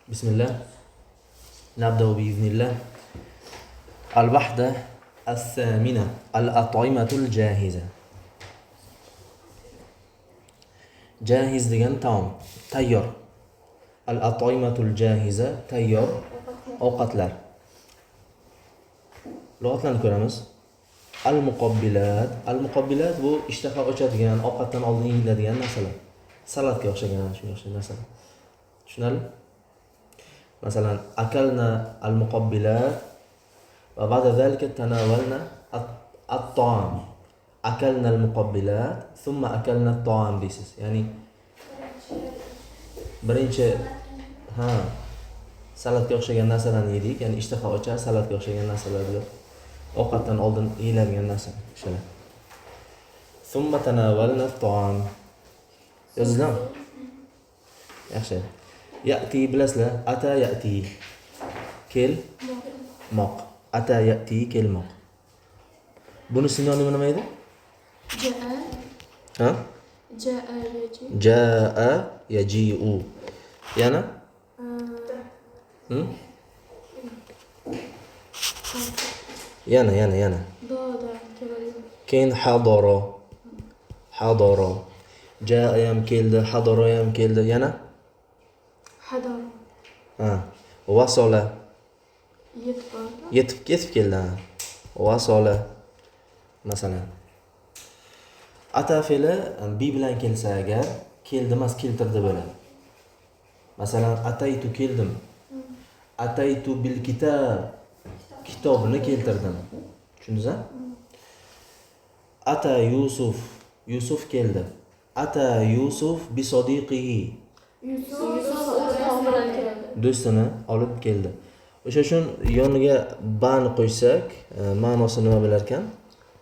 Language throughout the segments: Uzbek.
Bismillah. Nabda'u biiznillah. Al-vahda as-samina al-at'imatul jahiza. Jahiz degan taom, tayyor. Al-at'imatul jahiza tayyor ovqatlar. Lug'atlarni ko'ramiz. Al-muqabbilat, al-muqabbilat bu ishtaha ochadigan, ovqatdan oldin yeyiladigan narsalar. Salatga o'xshagan, shunga o'xshagan narsalar. Tushunarli? Masalan, akalna al-muqabbilat va ba'da zalika tanawalna at-ta'am. Akalna al-muqabbilat, thumma akalna at-ta'am deysiz. Ya'ni birinchi salatga o'xshagan narsalarni yedik, ya'ni ishtaha ochar, salatga o'xshagan narsalar yo'q. Ovqatdan oldin yeyiladigan narsa o'shalar. Thumma tanawalna at-ta'am. Yozinglarmi? Yaxshi. Ya'ti bilasizlar, ata ya'ti kelmoq. Ata ya'ti kelmoq. Buni sinonimi nima edi? Ja'a. Ha? Ja'a yaji. Ja'a yaji'u. Yana? Yana, yana, yana. Da keladi. Keyin hadoro. Hadoro. Ja'a ham keldi, hadoro ham keldi. Yana? Hadoro. Ha. Vasola. Yetib bordi. Yetib keldi. Vasola. Masalan. Ata fe'li bi bilan kelsa agar, keldi emas, keltirdi bo'ladi. Masalan, ataytu keldim. Ataytu bil kitab. Kitobni keltirdim. Tushundingiz-a? Ata Yusuf. Yusuf keldi. Ata Yusuf bi sodiqihi. Yusuf bilan keldi. Do'stini olib keldi. O'sha uchun yoniga bani qo'ysak, ma'nosi nima bo'lar ekan?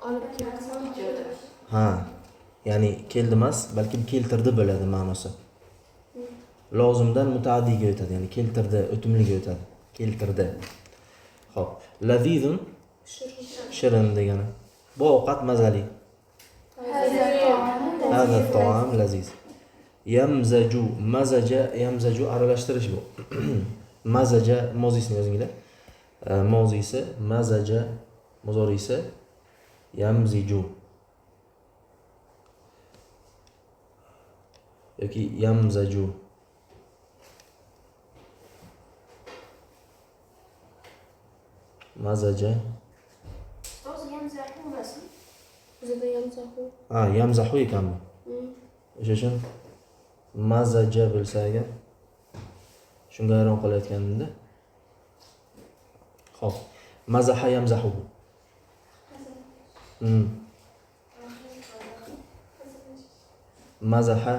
Olib keldi. Ha. Ya'ni keldi emas, balkim keltirdi bo'ladi ma'nosi. Lozimdan mutaaddiga o'tadi, ya'ni keltirdi, o'tumliga o'tadi. Keltirdi. Xo'p, lazizun shirin degani. Bu ovqat mazali. Hada taom laziz. Yamzaju, mazaja, yamzaju aralashtirish bu. Mazaja mozisini yozinglar. Mozisi mazaja, muzorisi yamziju. Yoki yamzaju. Mazaja. Ustoz yamzahu emasmi? Bizda yamzahu. Ha, yamzahu ekan bu. O'sha uchun mazaja bo'lsa agar shunga hayron qolayotgandimda. Xo'p, mazaha yamzahu. Mazaha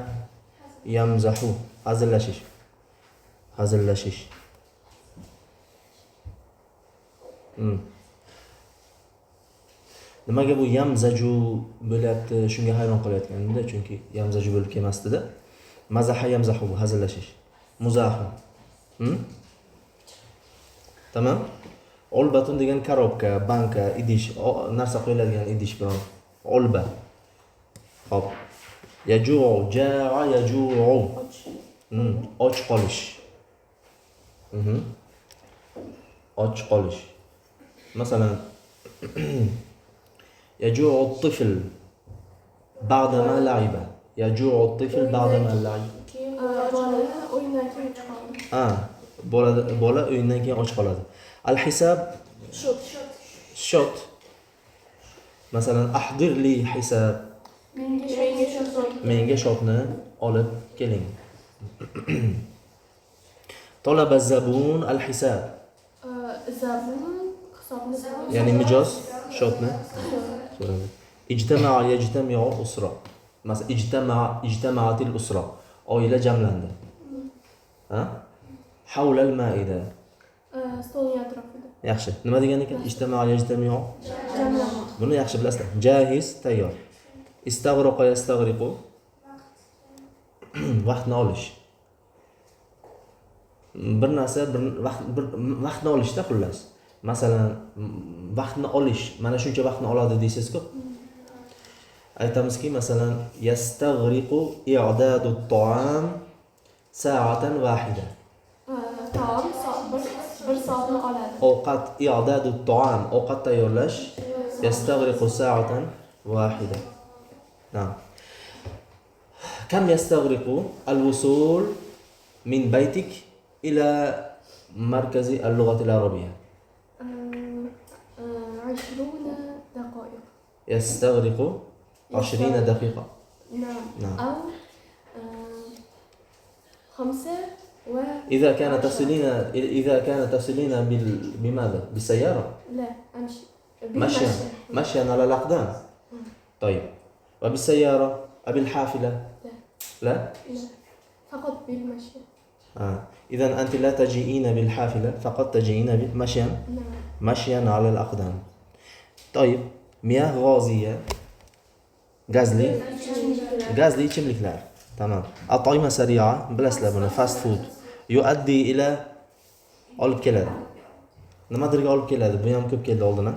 yamzahu, hazillashish. Hazillashish. Nimaga bu yamzaju bo'lyapti, shunga hayron qolayotgandimda, chunki yamzaju bo'lib kelmasdi-da. Mazaha yamzahu bu hazillashish. Muzahu. Tamam. Olbatun degan korobka, banka, idish, narsa qo'yiladigan idish bilan olba. Xo'p. Yaju'u, ja'a yaju'u. Och qolish. Och qolish. Masalan, yaju'u at-tifl ba'dama la'iba. Yaju'u at-tifl ba'dama la'iba. Keyin bola o'yindan keyin och qoldi. Ha, bola o'yindan keyin och qoladi. Al-hisab shot. Shot. Masalan, ahdir li hisab. Menga shotni olib keling. Talaba zabun al-hisab. Zabun hisobni so'radi. Ya'ni mijoz shotni so'radi. Ijtama'a yajtami'u usra. Masalan, ijtama'a ijtama'atil usra. Oila jamlandi. Ha? Havlal ma'ida. Stolning atrofida. Yaxshi. Nima degan ekan? Ijtama'a yajtami'u. Jamlanmoq. Buni yaxshi bilasizlar. Jahiz tayyor. Istaghraqa yastaghriqu. Vaqtni olish. Bir narsa bir vaqt bir vaqtni olishda xullas. Masalan, vaqtni olish, mana shuncha vaqtni oladi deysiz-ku. Aytamizki, masalan, yastaghriqu i'dadu at-ta'am sa'atan wahida. Taom bir soatni oladi. Ovqat i'dadu taam, ovqat tayyorlash yastag'riqu sa'atan vahida. Naam. Kam yastag'riqu al-wusul min baytik ila markazi al-lughati al-arabiyya? 20 دقائق. يستغرق 20 دقيقة. نعم. أو 5 و إذا كان تصلين بماذا؟ بالسيارة؟ لا، أمشي. مشيا. مشيا على الأقدام. طيب، وبالسيارة؟ أبالحافلة؟ لا. لا؟ لا، فقط بالمشي. إذا أنت لا تجيئين بالحافلة، فقط تجيئين مشيا. نعم. مشيا على الأقدام. طيب، مياه غازية، gazli ichimliklar. Tamam. At'ima sari'a, bilasizlar buni, fast food. Yuaddi ila, olib keladi. Nimadirga olib keladi? Bu ham ko'p keldi oldin.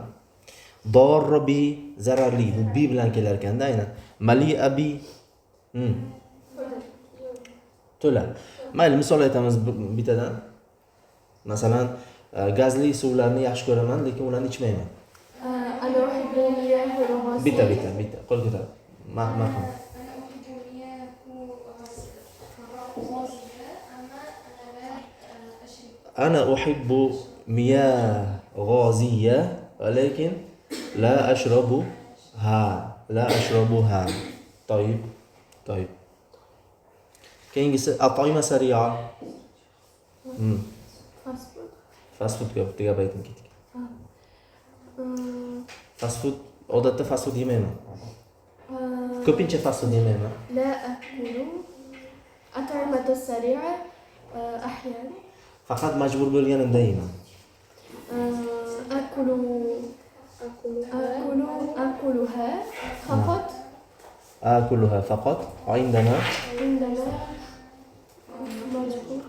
Darra bi, zararli. Bu bi bilan kelar ekanda aynan. Mali'a bi. To'la. Mayli, misol aytamiz bittadan. Masalan, gazli suvlarni yaxshi ko'raman, lekin ularni ichmayman. Bitta. Qo'l ko'tar. Marhamat. أنا أحب مياه غازية ولكن لا أشربها. لا أشربها. طيب. طيب. Keyingisi at'ima sari'a. Fast food. Fast food bitta gap aytib ketdik. Fast food, odatda fast food yemayman. Ko'pincha fast food yemayman. لا أكل أطعمة السريعة أحيانا. Faqat majbur bo'lganimda yeyman. أكلها فقط. أكلها فقط عندما مجبور.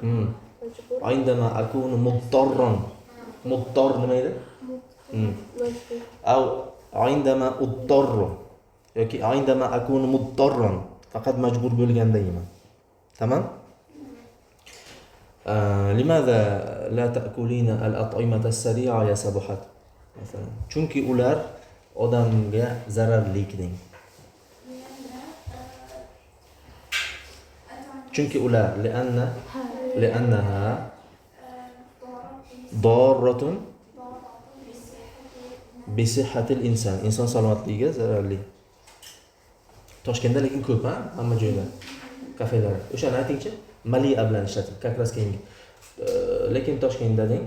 عندما أكون مضطرا. مضطر nima edi? أو عندما أضطر yoki عندما أكون مضطرا، faqat majbur bo'lganda yeyman. Tamam? لماذا لا تأكلين الأطعمة السريعة يا سبحات؟ مثلا chunki ular odamga zararli deng. Chunki ular لأنها ضارة بصحة الإنسان. Inson salomatligiga zararli. Toshkentda lekin ko'p, ha, hamma joyda kafelar. O'shani aytingchi, mali'a bilan ishlatib, как раз keyingi. Lekin Toshkentda deng,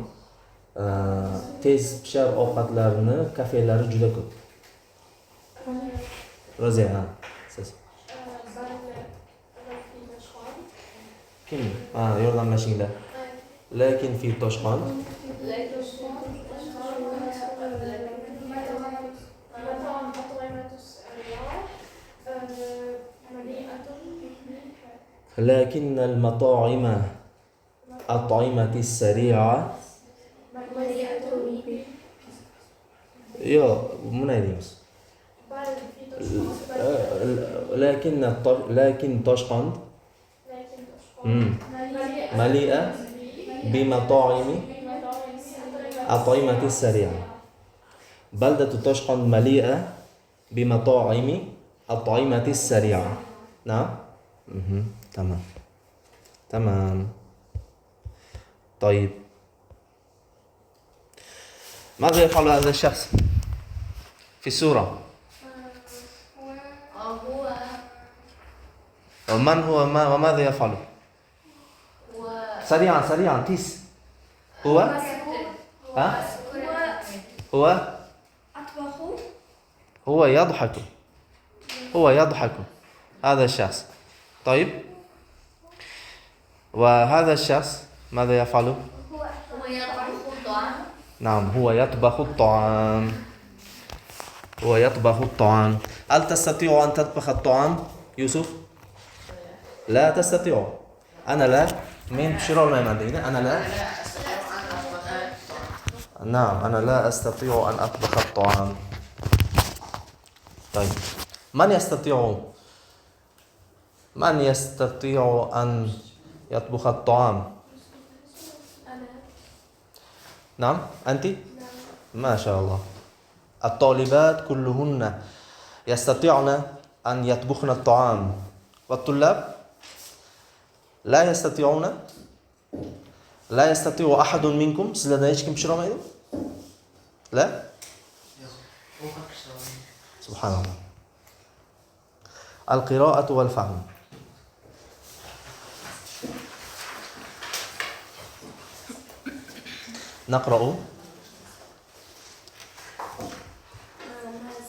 tez pishar ovqatlarni kafelari juda ko'p. Roziya, ha, siz. Kim? Ha, yordamlashinglar. Lekin fi Toshqon. لكن المطاعم الأطعمة السريعة يا من deymiz? لكن طشقند مليئة بمطاعم الأطعمة السريعة. بلدة طشقند مليئة بمطاعم الأطعمة السريعة. نعم. تمام. تمام. طيب، ماذا يفعل هذا الشخص في الصورة؟ ومن هو وماذا يفعل؟ سريعا سريعا تيس. هو ها؟ هو هو يضحك. هو يضحك هذا الشخص. طيب، وهذا الشخص ماذا يفعل؟ هو يطبخ الطعام. نعم، هو يطبخ الطعام. هو يطبخ الطعام. هل تستطيع أن تطبخ الطعام يوسف؟ لا تستطيع. أنا لا. من pishira deydi. أنا لا. نعم، أنا لا أستطيع أن أطبخ الطعام. طيب، من يستطيع؟ من يستطيع أن يطبخ الطعام؟ Nam, anti? Ma sha Alloh. At-talibat kulluhunna yastati'na an yatbukhna at-ta'am. Va at-tullab la yastati'una, la yastati'u ahadun minkum. Sizlardan hech kim pishira olmaydimi? La? Yo'q. Ovqat pishira olmayman. Subhanalloh. Al-qiroatu wal fahm. نقرأ. ماذا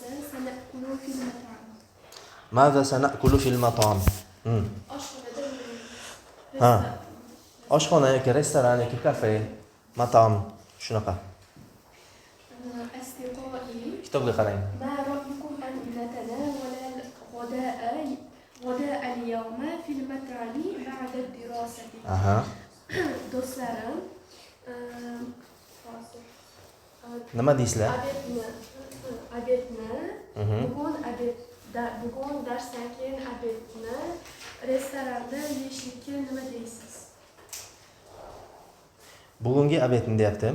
سنأكل في المطعم؟ ماذا سنأكل في المطعم؟ Ha. Oshxona yoki restoran yoki kafe, matam shunaqa. أصدقائي Kitobga qarang. ما رأيكم أن نتناول الغداء اليوم في المطعم بعد الدراسة؟ Aha. Do'stlarim, Nima deysizlar? Obedni bugun darsdan keyin obedni restoranda yeyishlikka nima deysiz? Bugungi obedni deyapti.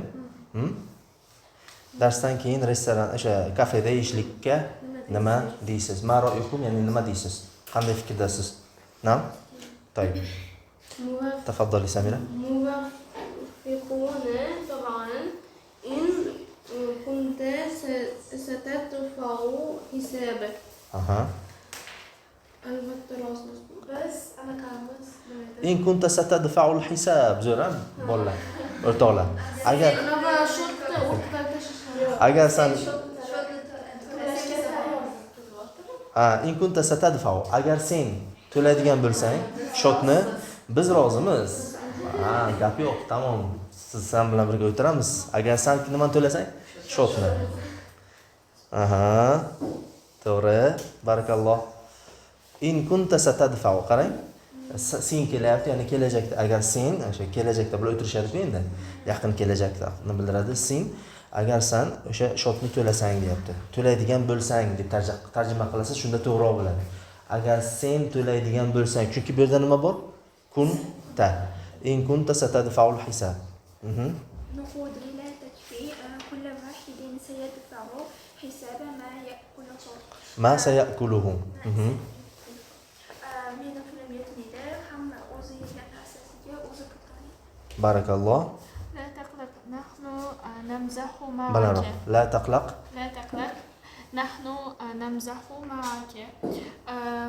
Darsdan keyin restoran, o'sha kafeda yeyishlikka nima deysiz? Ma ra'yukum, ya'ni nima deysiz? Qanday fikrdasiz? Nam? Tayib. Tafaddali Samira. موافقون طبعا إن كنت ستدفع حسابك. Aha. Albatta rozimiz. Biz anaqamiz. In kunta satadfa'ul hisab, zo'r a bolalar, o'rtoqlar. Agar agar san ha, in kunta satadfa'u, agar sen to'laydigan bo'lsang shotni, biz rozimiz. Ha, gap yo'q, tamom. Siz sen bilan birga o'tiramiz. Agar sen nimani to'lasang? Shotni. Aha. To'g'ri. Barakalloh. In kunta satadfa'u, qarang. Sen kelyapti, ya'ni kelajakda agar sen, o'sha kelajakda bular o'tirishadi-ku endi. Yaqin kelajakda bildiradi. Sen agar sen o'sha shotni to'lasang deyapti. To'laydigan bo'lsang deb tarjima qilasiz, shunda to'g'riroq bo'ladi. Agar sen to'laydigan bo'lsang, chunki bu yerda nima bor? Kunta. In kunta satadfa'ul hisab. نقودي لا تكفي، كل واحد سيدفع حساب ما يأكله. ما سيأكله. Meni pulim yetmaydi, hamma o'zi yegan narsasiga o'zi pul to'laydi. Barakalloh. لا تقلق نحن نمزح معك. Balandroq. La taqlaq. لا تقلق نحن نمزح معك.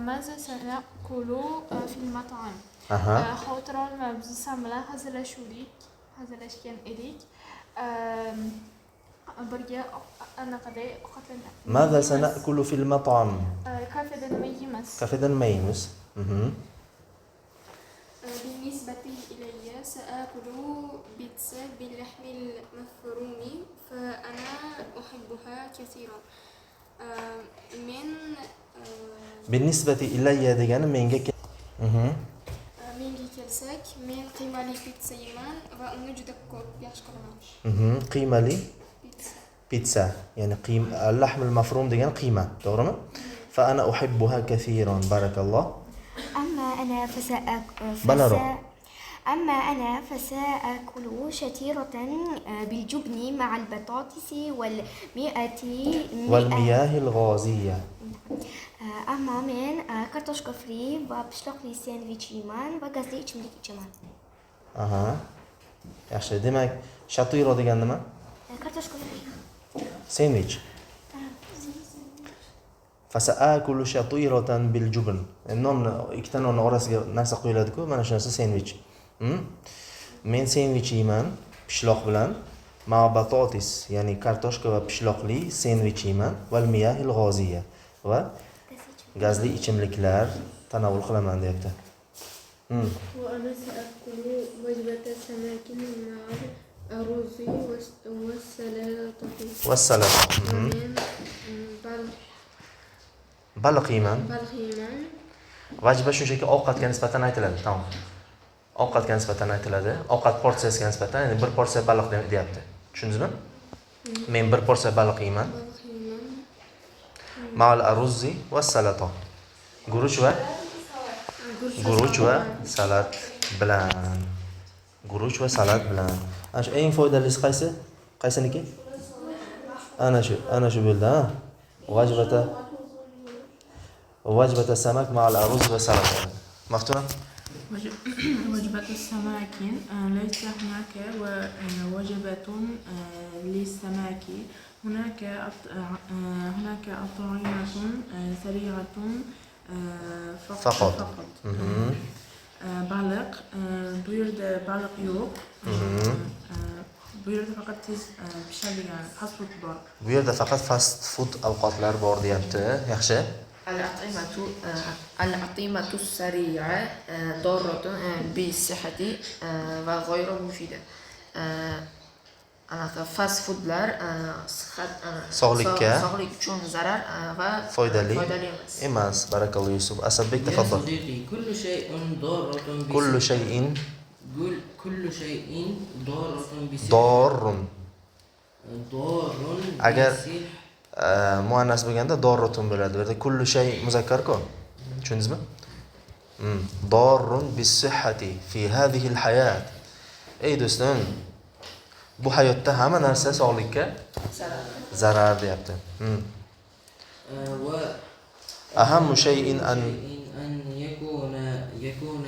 ماذا سنأكل في المطعم؟ Aha. Xavotir olma, biz sen bilan hazillashgan edik. Birga anaqaday ovqatlanamiz. ماذا سنأكل في المطعم؟ Kafeda nima yeymiz? Kafeda nima yeymiz? بالنسبة إلي سآكل بيتزا باللحم المفروم فأنا أحبها كثيرا. من بالنسبة إلي degani menga menga kelsak, men qiymali pitsa yeyman va uni juda ko'p yaxshi ko'raman. Qiymali pitsa, ya'ni اللحم المفروم degani qiyma, to'g'rimi? فأنا أحبها كثيرا. بارك الله. أما أنا أما أنا فسآكل شتيرة بالجبن مع البطاطس والمياه الغازية. أما من kartoshka fri va pishloqli sendvich yeyman va gazli ichimlik ichaman. Aha. Yaxshi. Demak, shatiro degan nima? Kartoshka fri. Sendvich. Fasa'akulu shatiratan bil jubn. Nonni, ikkita nonni orasiga narsa qo'yiladi-ku, mana shu narsa sendvich. Men sendvich yeyman pishloq bilan, ma batatis, ya'ni kartoshka va pishloqli sendvich yeyman, val miyahil g'oziya va gazli ichimliklar tanovul qilaman deyapti. Va ana sa'akulu wajbata samakin ma'al arruzi was-salatati. Was-salata. Baliq yeyman. Baliq yeyman. Vajba shunchaki ovqatga nisbatan aytiladi, tamom. Ovqatga nisbatan aytiladi. Ovqat porsiyasiga nisbatan, ya'ni bir porsiya baliq deyapti. Tushundingizmi? Men bir porsiya baliq yeyman. Baliq yeyman. Ma'al arruzi was-salata. Guruch va salat bilan. Guruch va salat bilan. Ana shu eng foydalisi qaysi? Qaysiniki? Ana shu, ana shu bo'ldi, ha? Vajbata samak ma'al aruz va salata. Maftuna? وجبة السمك ليس هناك وجبة للسمك. هناك أطعمة سريعة فقط. Baliq, bu yerda baliq yo'q. Bu yerda faqat tez pishadigan fast food bor. Bu yerda faqat fast food ovqatlar bor deyapti. Yaxshi. الأطعمة السريعة ضارة بالصحة وغير مفيدة. Anaqa fast foodlar sog'likka, sog'lik uchun zarar va foydali emas. Emas. Barakallohu Yusuf. Asadbek, tafaddal. Kullu shay'in darratun bi Kullu shay'in kullu shay'in darratun bi Darrun. Darrun. Agar muannas bo'lganda darratun bo'ladi. Bu yerda kullu shay muzakkar-ku. Tushundingizmi? Darrun bis-sihhati fi hadhihi al-hayat. Ey do'stim, bu hayotda hamma narsa sog'likka zarar deyapti. Va ahammu shay'in an yakuna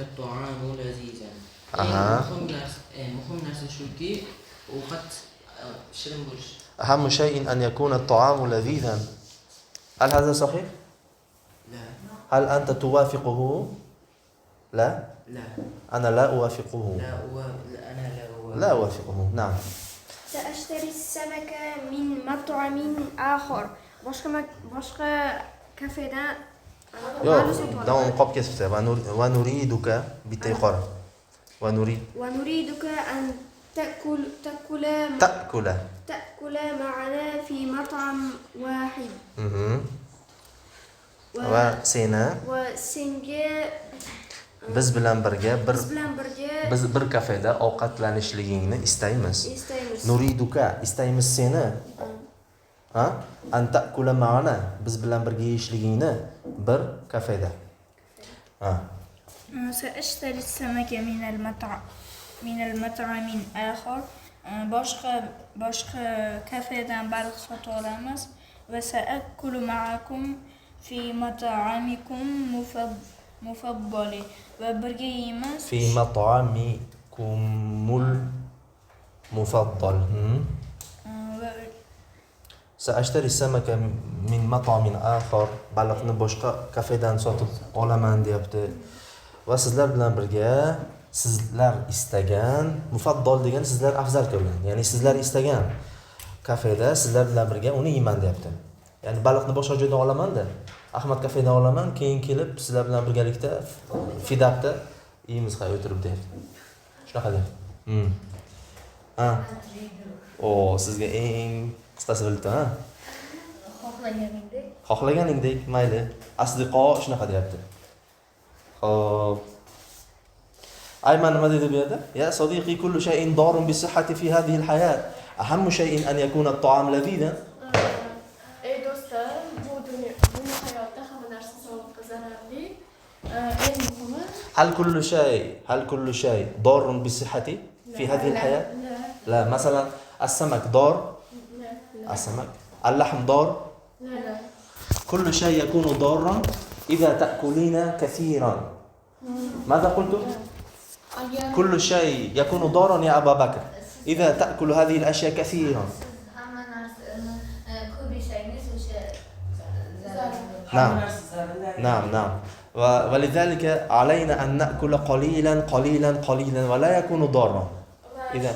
at-ta'amu lazizan. Muhim narsa shuki, ovqat shirin bo'lishi. Ahammu shay'in an yakuna at-ta'amu lazizan. Hal hadha sahih? La. Hal anta tuwafiquhu? La. La. Ana la uwafiquhu. La ana la لا أوافقه. نعم. سأشتري السمكة من مطعم آخر. Boshqa kafedan. Yo'q, davom qolib ketibdi. Va nuriduka bitta yuqori. Va nuriduka an ta'kula ma'ana fi mat'am wahid. Va seni va senga biz bilan birga biz bir kafeda ovqatlanishligingni istaymiz. Nuriduka istaymiz seni. Ha? An ta'kula ma'ana biz bilan birga yeyishligingni bir kafeda. Ha. سأشتري السمك من المطعم آخر. Boshqa kafedan baliq sotib olamiz va sa'akulu ma'akum fi mat'amikum mufaddali va birga yeymiz. Fi mat'amikumul mufaddal. Sa'ashtari samaka min mat'amin akhar. Baliqni boshqa kafedan sotib olaman deyapti. Va sizlar bilan birga sizlar istagan, mufaddal degan sizlar afzal ko'rgan, ya'ni sizlar istagan kafeda sizlar bilan birga uni yeyman deyapti. Ya'ni baliqni boshqa joydan olaman-da, Ahmad kafedan olaman, keyin kelib sizlar bilan birgalikda Fidabda yeymiz hay o'tirib deyapti. Shunaqa deyapti. Ha. O, sizga eng qisqasi bildi, ha? Xohlaganingdek. Xohlaganingdek, mayli. Asdiqo shunaqa deyapti. Xo'p. Ayman nima dedi bu yerda? Ya sadiqi kullu shay'in darun bi-sihhati fi hadhihi al-hayat. Ahammu shay'in an yakuna at-ta'am ladhidan. Ey do'stlar, bu dunyo, bu hayotda hamma narsa sog'liqqa zararli. Eng muhimi Hal kullu shay darun bi-sihhati fi hadhihi al-hayat? La. Masalan, as-samak dar? La. As-samak. Al-lahm dar? La. Kullu shay yakunu darran idha ta'kulina kathiran. ماذا قلت؟ كل شيء يكون ضارا يا أبا بكر إذا تأكل هذه الأشياء كثيرا. نعم نعم نعم. ولذلك علينا أن نأكل قليلا قليلا قليلا ولا يكون ضارا. إذا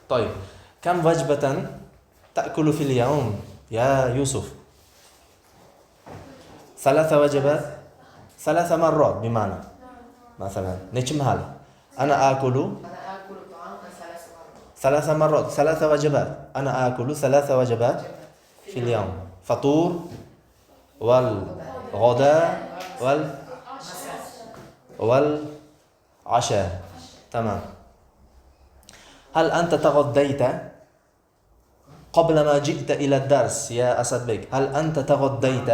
طيب كم وجبة تأكل في اليوم يا يوسف؟ ثلاث وجبات، ثلاث مرات بمعنى مثلا نجمها أنا آكل ثلاث مرات، ثلاث وجبات، أنا آكل ثلاث وجبات في اليوم، فطور والغداء والعشاء. تمام. هل أنت تغديت قبل ما جئت إلى الدرس يا أسد بك؟ هل أنت تغديت؟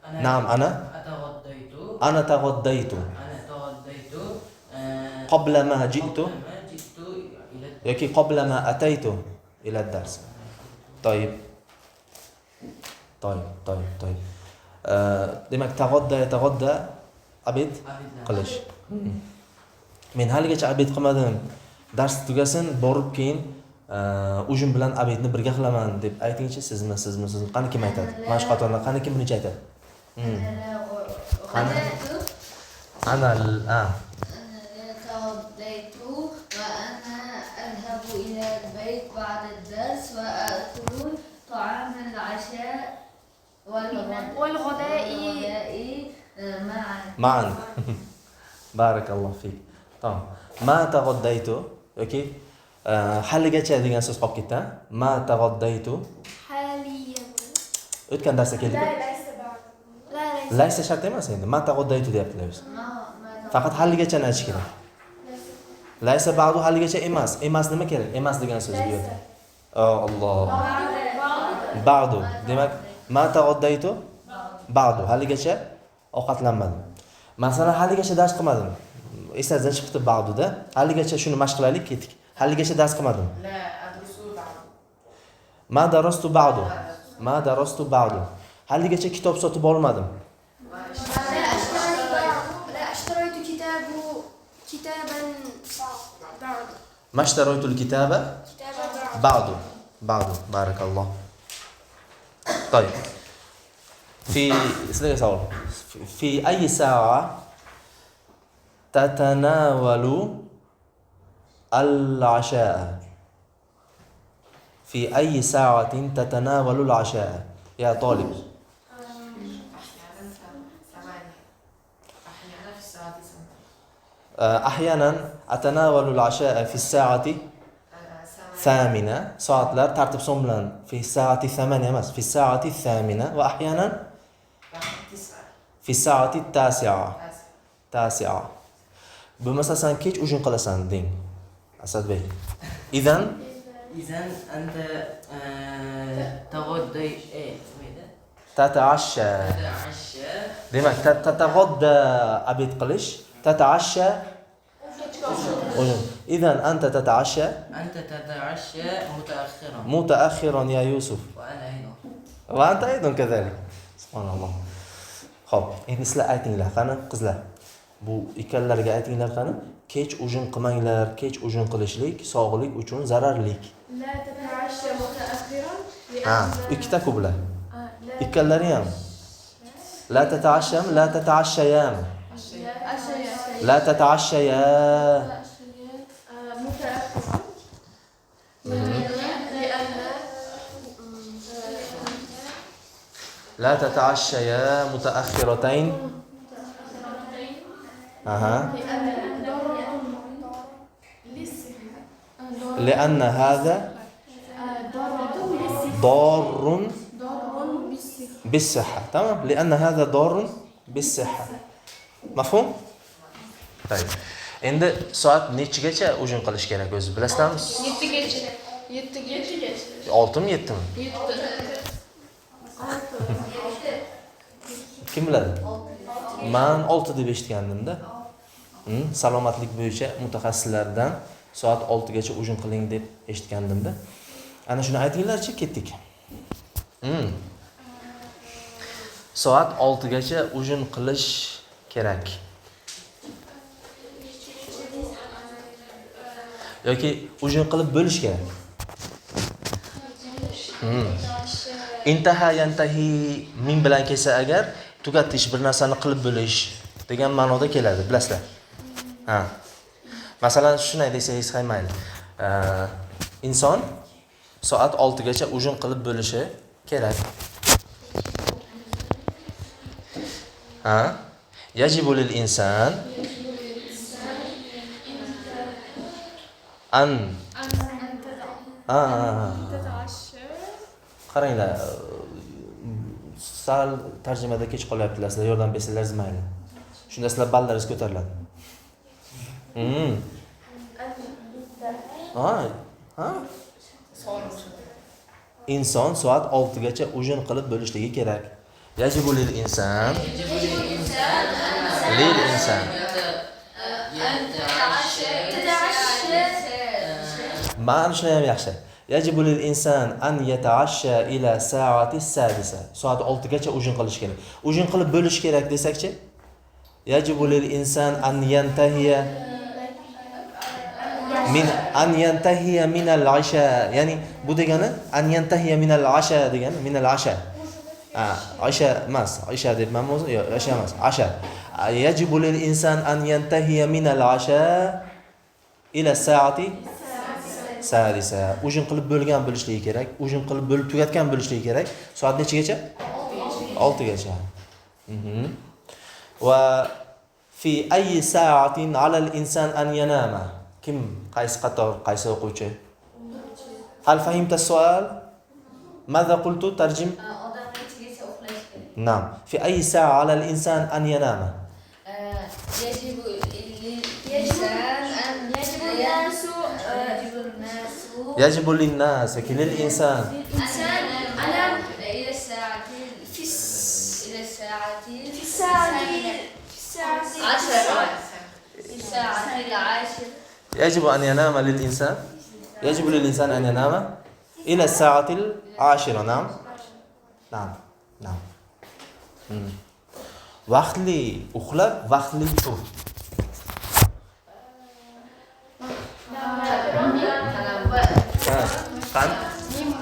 نعم. أنا تغديت. أنا تغديت Qabla ma ji'tu yoki qabla ma ataytu ila ad-dars. Toyib. Toyib, toyib, toyib. Demak, tag'odda yatag'odda abed qilish. Men haligacha abed qilmadim. Dars tugasin, borib keyin ujun bilan abedni birga qilaman deb aytingchi, sizmi, sizmi, sizmi? Qani kim aytadi? Mana shu qatordan qani kim birinchi aytadi? Qani? Ana تغديت وأنا أذهب إلى البيت بعد الدرس وأكل طعام العشاء والغداء معا. معا. بارك الله فيك. Tamam. Ma tag'oddaytu yoki haligacha degan so'z qolib ketdi. Ma tag'oddaytu. Haliyan. O'tgan darsda keldik. Laysa shart emas endi. Ma tag'oddaytu deyaptilar o'zi. Faqat haligachani aytish kerak. Laysa ba'du haligacha emas. Emas nima kerak? Emas degan so'z bu yerda. Alloh. Ba'du. Demak, ma tag'oddaytu ba'du. Haligacha ovqatlanmadim. Masalan, haligacha dars qilmadim. Esingizdan chiqibdi ba'duda. Haligacha shuni mashq qilaylik, ketdik. Haligacha dars qilmadim. La adrusu ba'du. Ma darastu ba'du. Ma darastu ba'du. Haligacha kitob sotib olmadim. La ashtaraytu kitaban ba'du. Mashtaraytul kitaba ba'du. Ba'du. Barakalloh. Tayib. Fi sizlarga savol. Fi ayyi sa'a tatanawalu al-asha'a? Fi ayyi sa'atin tatanawalu al-asha'a? Ya talib. أحيانا أتناول العشاء في الساعة 8. Soatlar tartib son bilan في الساعة 8 emas, في الساعة 8 وأحيانا في الساعة 9. 9. Bo'lmasa sen kech ujun qilasan deng. Asadbek. İzan أنت تغدي تتعشى. Demak, tatag'odda abed qilish, تتعشى ujun. إذن أنت تتعشى. أنت تتعشى متأخرا. متأخرا يا يوسف. وأنا أيضا. وأنت أيضا كذلك. سبحان الله. Xo'p, endi sizlar aytinglar, qani qizlar. Bu ikkalalariga aytinglar qani, kech ujun qilmanglar, kech ujun qilishlik sog'lik uchun zararlik. La tata'ashsha mutaakhiran. Ha, ikkita ku bular. Ikkalalari ham. La tata'ashsham, la tata'ashshayam. La tata'ashshaya. متأخرا لأن لا تتعشيا متأخرتين. أها. لأن هذا ضار بالصحة. تمام. لأن هذا ضار بالصحة. مفهوم؟ طيب. Endi soat nechigacha ujun qilish kerak o'zi bilasizlarmi? 7gacha. 7gacha. 6mi 7mi? 7. Kim biladi? Men 6 deb eshitgandimda. Salomatlik bo'yicha mutaxassislardan soat 6 gacha ujun qiling deb eshitgandimda. Ana shuni aytinglarchi, ketdik. Soat 6 gacha ujun qilish kerak. Yoki ujun qilib bo'lish kerak. Intaha yantahi min bilan kelsa agar tugatish, bir narsani qilib bo'lish degan ma'noda keladi, bilasizlar. Ha. Masalan, shunday desangiz ham mayli. Inson soat 6 gacha ujun qilib bo'lishi kerak. Ha? Yajibu lil insan an qaranglar, sal tarjimada kech qolyaptilar, sizlar yordam bersalaringiz mayli. Shunda sizlar ballaringiz ko'tariladi. Ha? Inson soat 6 gacha ujun qilib bo'lishligi kerak. Yajibu lil insan lil insan أن تتعشى Mana shuni ham yaxshi. Yajibu lil insan an yata'ashsha ila sa'ati sadisa. Soat 6 gacha ujin qilish kerak. Ujin qilib bo'lish kerak desakchi? Yajibu lil insan an yantahiya min an yantahiya min al-asha. Ya'ni bu degani an yantahiya min al-asha degani min al-asha. Asha emas, asha debmanmi o'zi? Yo'q, asha emas, asha. Yajibu lil insan an yantahiya min al-asha ila sa'ati sadisa. Ujin qilib bo'lgan bo'lishligi kerak. Ujin qilib bo'lib tugatgan bo'lishligi kerak. Soat nechagacha? 6 gacha. Va fi ayyi sa'atin 'ala al-insan an yanama. Kim, qaysi qator, qaysi o'quvchi? Hal fahimta as-su'al? Madha qultu? Tarjim. Odam nechigacha uxlash kerak? Naam. Fi ayyi sa'a 'ala al-insan an yanama? Yajibu lil-insan an yajibu lin-nas yoki lil-insan. Lil-insan ana ila sa'ati fi ila sa'ati fi sa'ati 10 fi sa'ati al-'ashir. يجب أن ينام للإنسان، يجب للإنسان أن ينام إلى الساعة 10. نعم نعم نعم. Vaqtli uxlab, vaqtli tur. Ha,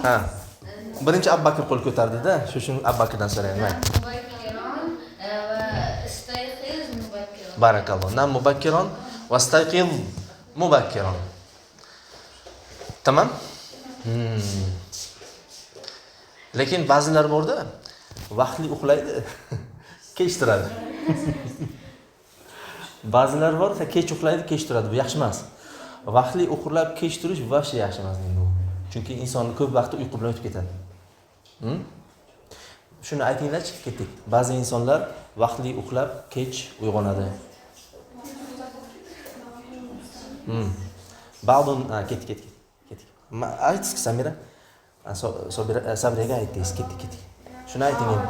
ha. Birinchi Abu Bakr qo'l ko'tardi-da, shu uchun Abu Bakrdan so'rayman. Barakalloh. Nam mubakkiron vastayqiz mubakkiron. Tamam? Lekin ba'zilar borda, vaqtli uxlaydi, kech turadi. Ba'zilar bor, kech uxlaydi, kech turadi. Bu yaxshi emas. Vaqtli uxlab kech turish вообще yaxshi emas endi bu. Chunki insonning ko'p vaqti uyqu bilan o'tib ketadi. Shuni aytinglar, chiqib ketdik. Ba'zi insonlar vaqtli uxlab kech uyg'onadi. Ba'dun ketdik. Aytdingiz Samira. Sabriyaga aytdingiz, ketdik. Shuni ayting endi.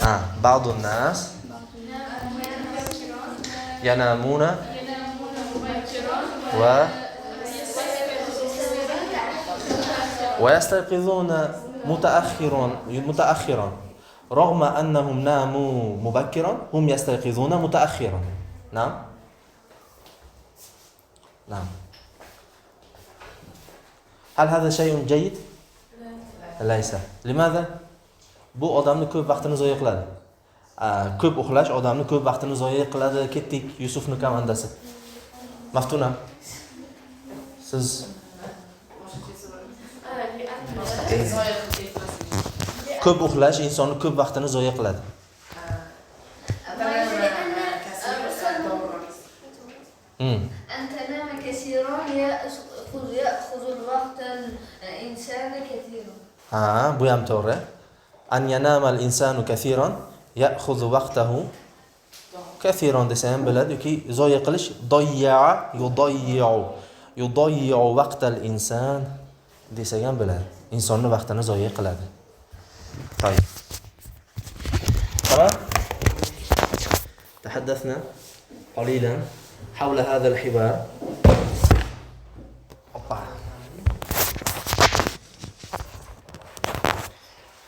Ha, ba'dun nas yanamuna va ويستيقظون متأخرا رغم أنهم ناموا مبكرا هم يستيقظون متأخرا. نعم نعم. هل هذا شيء جيد؟ ليس. لماذا؟ Bu odamni ko'p vaqtini zoya qiladi. Ko'p uxlash odamni ko'p vaqtini zoya qiladi. Ketdik Yusufning komandasi. Maftuna. Siz ko'p uxlash insonni ko'p vaqtini zoya qiladi. أن تنام كثيرا يأخذ الوقت الإنسان كثيرا. Ha, bu ham to'g'ri. An yanama al-insanu kathiran ya'khudhu waqtahu kathiran desa ham bo'ladi yoki zoya qilish doyya yudayyu yudayyu waqtal insan desak ham bo'ladi. Insonni vaqtini zoya qiladi. طيب. تمام؟ تحدثنا قليلا حول هذا الحوار.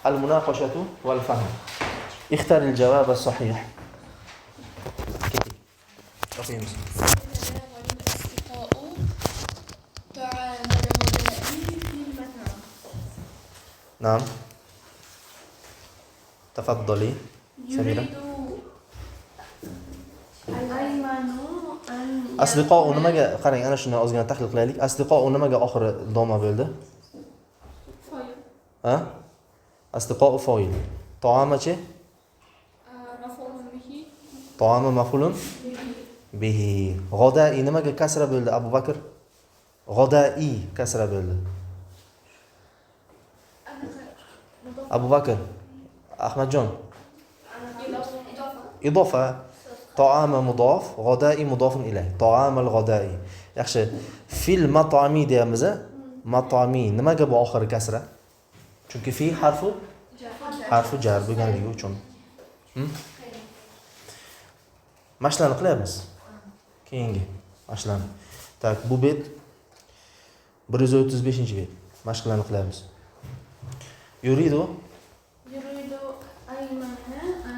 المناقشة والفهم. اختر الجواب الصحيح. نعم. تفضلي سميرة. Asdiqo nimaga qarang, ana shuni ozgina tahlil qilaylik. Asdiqo nimaga oxiri doma bo'ldi? Foil. Ha? Asdiqo foil. Taomachi? Maf'ulun bihi. Taomi maf'ulun bihi. G'odai nimaga kasra bo'ldi Abu Bakr? G'odai kasra bo'ldi. Abu Bakr, Ahmadjon. Idofa. Taama mudof, g'odai mudofun ilayh. Taamal g'odai. Yaxshi. Fil matami deyamiz a? Matami nimaga bu oxiri kasra? Chunki fi harfi harfi jar bo'lganligi uchun. Mashlarni qilyapmiz. Keyingi mashlarni. Tak, bu bet 135-bet. Mashqlarni qilamiz. Yuridu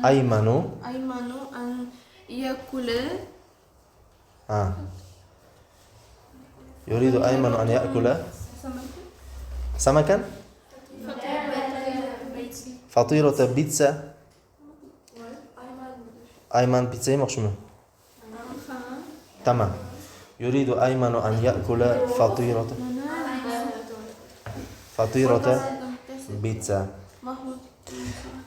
Aymanu Aymanu an yakula. Ha. Yuridu Aymanu an yakula samakan fatirata pizza. Ayman pitsa yemoqchimi? Tamam. Yuridu Aymanu an yakula fatirata pizza.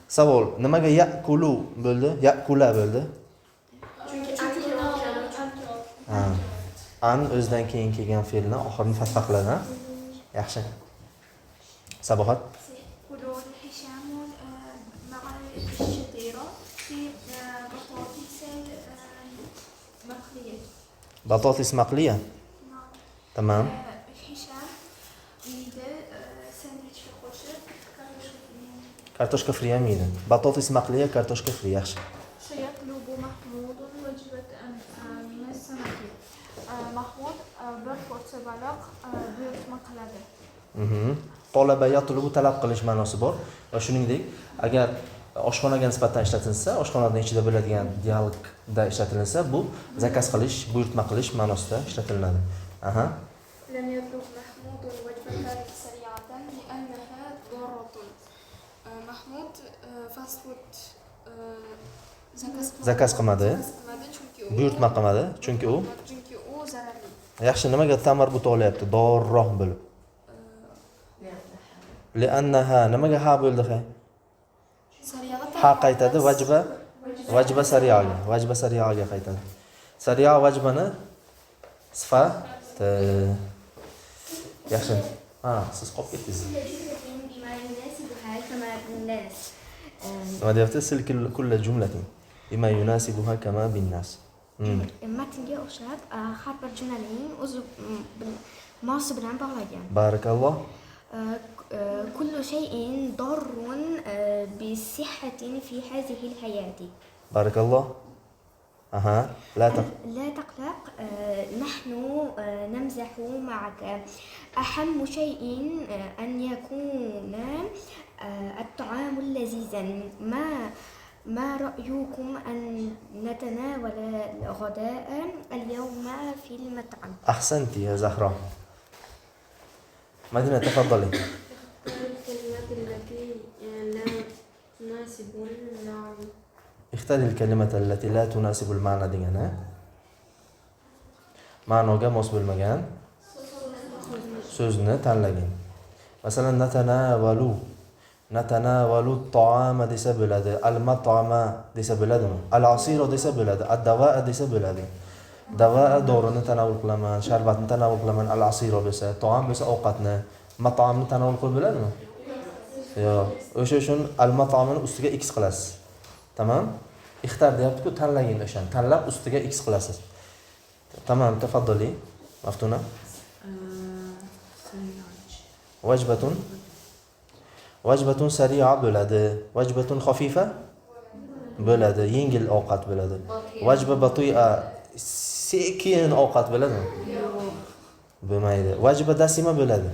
Savol, nimaga yakulu bo'ldi? Yakula bo'ldi. Chunki ha. An o'zidan keyin kelgan fe'lni oxirini fatha qiladi, ha? Yaxshi. Sabohat. Batatis maqliya. Tamam. Kartoshka fri ham yeydi. Batatis maqliya, kartoshka fri, yaxshi. Sayatlubu Mahmudun vajbatan min as-samaki. Mahmud bir porsiya baliq buyurtma qiladi. Talaba yatlubu talab qilish ma'nosi bor va shuningdek, agar oshxonaga nisbatan ishlatilsa, oshxonaning ichida bo'ladigan dialogda ishlatilsa, bu zakaz qilish, buyurtma qilish ma'nosida ishlatilinadi. Aha. Lam yatlub Mahmudun vajbatan sari'atan li'annaha darratun. Mahmud fast food zakaz qilmadi, buyurtma qilmadi, chunki u zararli. Yaxshi, nimaga tamar buta olyapti? Dorroh bo'lib. Li'annaha nimaga ha bo'ldi ha? Ha qaytadi vajba, vajba sariyaga, vajba sariyaga qaytadi. Sariya vajbani sifati. Yaxshi. Ha, siz qolib ketdingiz. Nima deyapti? Sil kulla jumlatin bima yunasibuha kama binnas. Matnga o'xshab har bir jumlaning o'zi mosi bilan bog'lagan. Barakalloh. Kullu shay'in darrun bi-sihhatin fi hazihi al-hayati. Barakalloh. Aha, la taqlaq, nahnu namzahu ma'aka. Ahammu shay'in an yakuna at-ta'amu lazizan. Ma ra'yukum an natanawala al-ghada'a al-yawma fi al-mat'am. Ahsanti ya Zahra. Madina, tafaddali. اختار الكلمة التي لا تناسب المعنى degan, ha? Ma'noga mos bo'lmagan so'zni tanlagin. Masalan, natanavalu, natanavalu ta'ama desa bo'ladi, al-mat'ama desa bo'ladimi? Al-asira desa bo'ladi, ad-dava'a desa bo'ladi. Dava'a dorini tanovul qilaman, sharbatni tanovul qilaman, al-asira bo'lsa, taom bo'lsa ovqatni, mat'amni tanovul qilib bo'ladimi? Yo'q. O'sha uchun al-mat'amini ustiga x qilasiz. Tamam? Ixtar deyapti-ku, tanlagin o'shani. Tanlab ustiga x qilasiz. Tamam, tafaddali. Maftuna. Vajbatun. Vajbatun sari'a bo'ladi. Vajbatun xafifa bo'ladi, yengil ovqat bo'ladi. Vajba bati'a sekin ovqat bo'ladimi? Yo'q. Bo'lmaydi. Vajba dasima bo'ladi.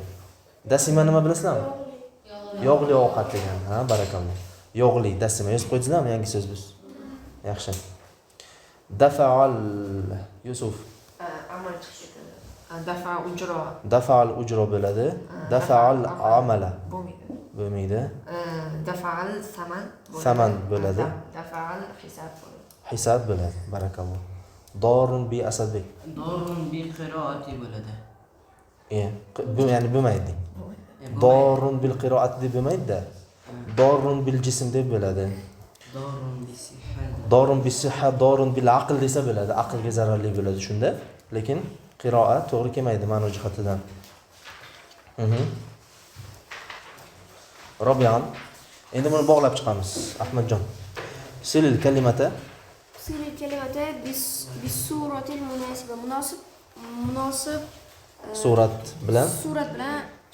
Dasima nima bilasizlarmi? Yog'li ovqat degan. Ha, barakalloh. Yog'li, dasima yozib qo'ydingizmi? Yangi so'z biz. Yaxshi. Dafa'al Yusuf. Amal chiqib ketadi. Dafa ujro. Dafa'al ujro bo'ladi. Dafa'al amala. Bo'lmaydi. Bo'lmaydi. Dafa'al saman bo'ladi. Saman bo'ladi. Dafa'al hisab bo'ladi. Hisab bo'ladi. Barakalloh. Dorun bi Asadbek. Dorun bi qiroati bo'ladi. Bu ya'ni bo'lmaydi. Dorun bil qiroati deb bo'lmaydi-da. Dorun bil jism deb bo'ladi. Dorun bi sihha. Dorun bi sihha, dorun bil aql desa bo'ladi. Aqlga zararli bo'ladi shunda. Lekin qiroat to'g'ri kelmaydi ma'no jihatidan. Robian. Endi buni bog'lab chiqamiz. Ahmadjon. Silil kalimata. Silil kalimata bis suratil munasiba. Munosib munosib surat bilan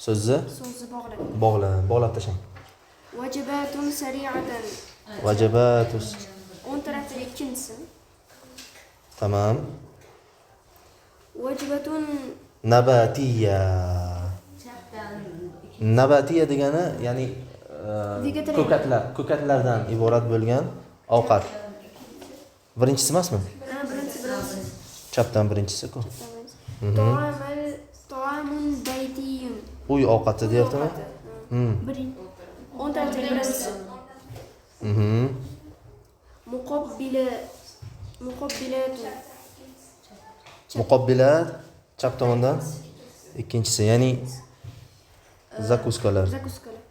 so'zni bog'lab tashlang. Vajibatun sari'atan. Vajibatus. O'ng tarafdagi ikkinchisi. Tamam. Vajibatun nabatiya. Nabatiya degani, ya'ni ko'katlar, ko'katlardan iborat bo'lgan ovqat. Birinchisi emasmi? Birinchisi. Chapdan birinchisi-ku. Ta'amun baytiyun. Uy ovqati deyaptimi? O'ng tarafdagi birinchisi. Muqobbilat. Muqobbilat chap tomondan ikkinchisi, ya'ni zakuskalar. Zakuskalar.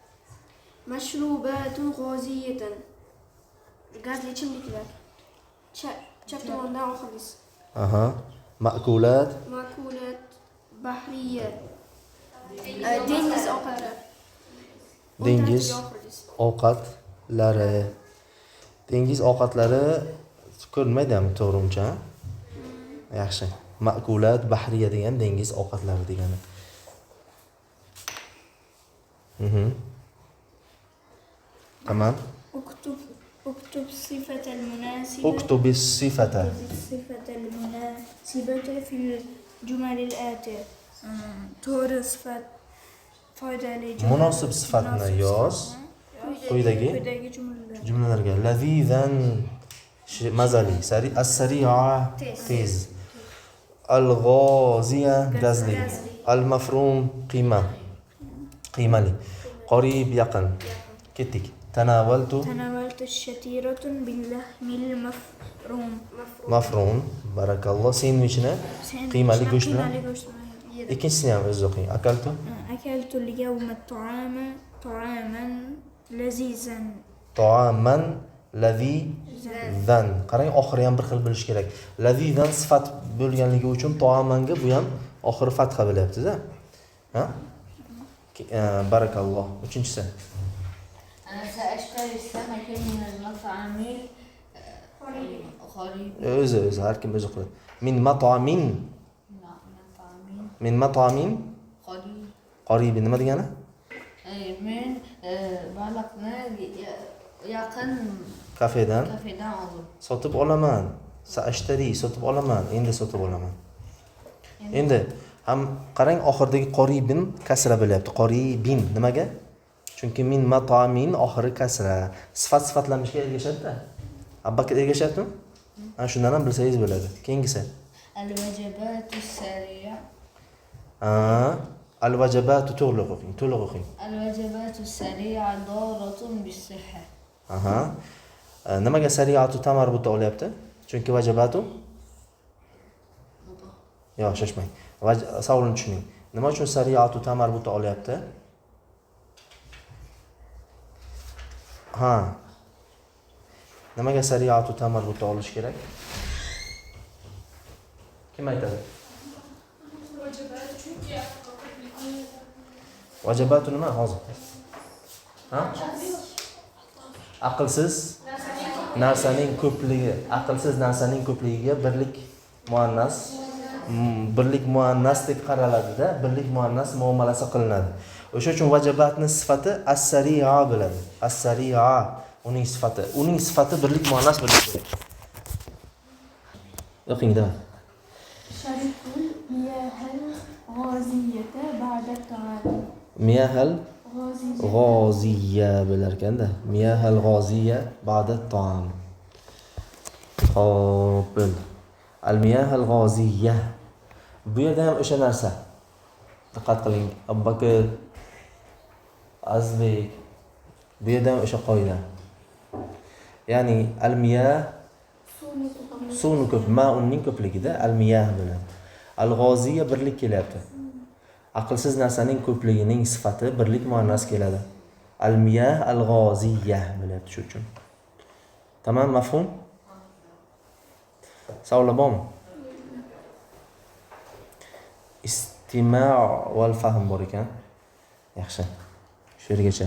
Mashrubatun g'oziyatan. Gazli ichimliklar. Chap tomondan oxirgisi. Aha. Ma'kulat. Ma'kulat bahriya. Dengiz ovqatlari. Dengiz ovqatlari. Dengiz ovqatlari ko'rinmaydimi to'g'ri uncha? Yaxshi. Ma'kulat bahriya degan dengiz ovqatlari degani. Tamam. اكتب الصفة المناسبة. اكتب الصفة. الصفة المناسبة في الجمل الآتية. To'g'ri sifat foydali jumla. Munosib sifatni yoz. Quyidagi jumlalarga. Lazizan mazali, as-sari'a tez, al-g'oziya gazli, al-mafrum qiyma, qiymali, qarib yaqin. Ketdik. Tanawaltu. Tanawaltu shatiratun bil-lahmil mafrum. Mafrum. Barakalloh. Sendvichni qiymali go'sht bilan. Ikkinchisini ham o'zingiz o'qing. Akaltu. Akaltu al-yawma ta'aman lazizan. Ta'aman lazizan. Qarang, oxiri ham bir xil bo'lishi kerak. Lazizan sifat bo'lganligi uchun ta'amanga bu ham oxiri fatha bo'lyapti-da. Ha? Barakalloh. Uchinchisi. سأشتري السمك من المطعم القريب. O'zi o'zi har kim o'zi qiladi. Min mat'amin. Min mat'amin qarib nima degani? Men baliqni yaqin kafedan oldim. Sotib olaman. Sa'ashtari sotib olaman. Endi sotib olaman. Endi ham qarang, oxiridagi qaribin kasra bo'lyapti. Qaribin nimaga? Chunki min mat'amin oxiri kasra. Sifat sifatlanishga ergashadi-da. Abbakir ergashyaptimi? Ana shundan ham bilsangiz bo'ladi. Keyingisi. Al-vajabatu sariya. Al-vajabatu to'liq o'qing, to'liq o'qing. Al-vajabatu sariya daratun bis-sihha. Aha. Nimaga sariyatu tamarbuta olyapti? Chunki vajabatu yo'q, shoshmang. Savolni tushuning. Nima uchun sariyatu tamarbuta olyapti? Ha. Nimaga sariyatu tamarbuta olish kerak? Kim aytadi? Vajabatu nima hozir? Ha? Aqlsiz narsaning ko'pligi, aqlsiz narsaning ko'pligiga birlik muannas, birlik muannas deb qaraladida, birlik muannas muomalasi qilinadi. O'sha uchun vajabatning sifati as-sari'a bo'ladi. As-sari'a uning sifati. Uning sifati birlik muannas bo'lishi kerak. O'qing-da. Sharibtul miyahal g'oziyata ba'da ta'am. Miyahal g'oziya bo'lar ekanda. Miyahal g'oziya ba'da ta'am. Xo'p, bo'ldi. Al-miyahal g'oziya. Bu yerda ham o'sha narsa. Diqqat qiling, Abbakir, Azbek. Bu yerda ham o'sha qoida. Ya'ni al-miyah suvni ko'p, ma'unning ko'pligida al-miyah bo'ladi. Al-g'oziya birlik kelyapti. Aqlsiz narsaning ko'pligining sifati birlik muannas keladi. Al-miyah al-g'oziya bo'lyapti shu uchun. Tamam, mafhum? Savollar bormi? Istima' val fahm bor ekan. Yaxshi. Shu yergacha.